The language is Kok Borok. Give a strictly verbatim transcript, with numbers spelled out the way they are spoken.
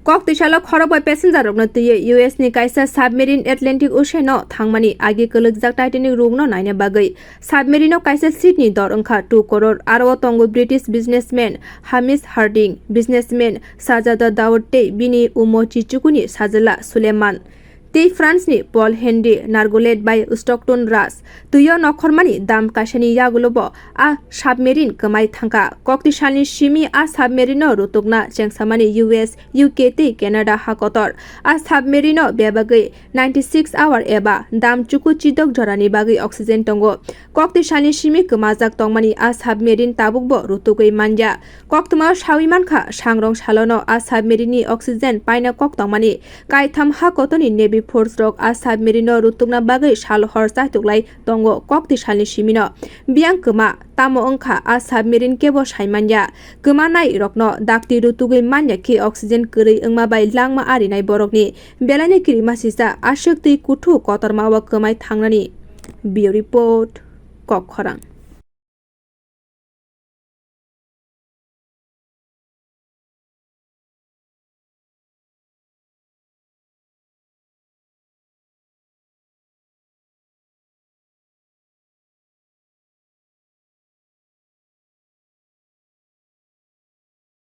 Kok twisalo khorok bai passenger rokno twiwi U S ni kaisa submarine Atlantic Ocean o thangmani agi kwlwkjak Titanic rukno naina bagwi. Submarine o kaisa seat ni dor wngkha two crore. Aro o tongo British businessman Hamish Harding, businessman Sajada Dawood tei bini umo Chichukuni sajla Suleiman. Tei France ni Paul Henry Nargolet bai Stockton Rush. Twio nokhormani dam kaisani yagulo bo a submarine kwmai thangkha. Kokti salni simi a submarine no rutukna chengsamani U S, U K tei Canada ha kotor. A submarine no bebagwi ninety six hour eba dam chuku chidok jorani bagwi oxygen tongo. Kokti salni simi kwmajak tongmani a submarine tabukbo rutugwi manya. Koktwmao sawi mankha, sangrong salono a submarine ni oxygen paina kok tongmani. Kaitham ha kotorni Navy force rok a submarine no rutukna bagwi sal hor chaituklai tongo kokti salni simino. Biyang kwma tamo wngkha a submarine kebo saimanya. Kwmanai rokno dakti rutugwi manya khe oxygen kwrwi wngma bai langma arinai borokni belaino kirima sisa aswk twi kuthu kotorma o kwmai thangnani. Bureau Report, Kokkhorang.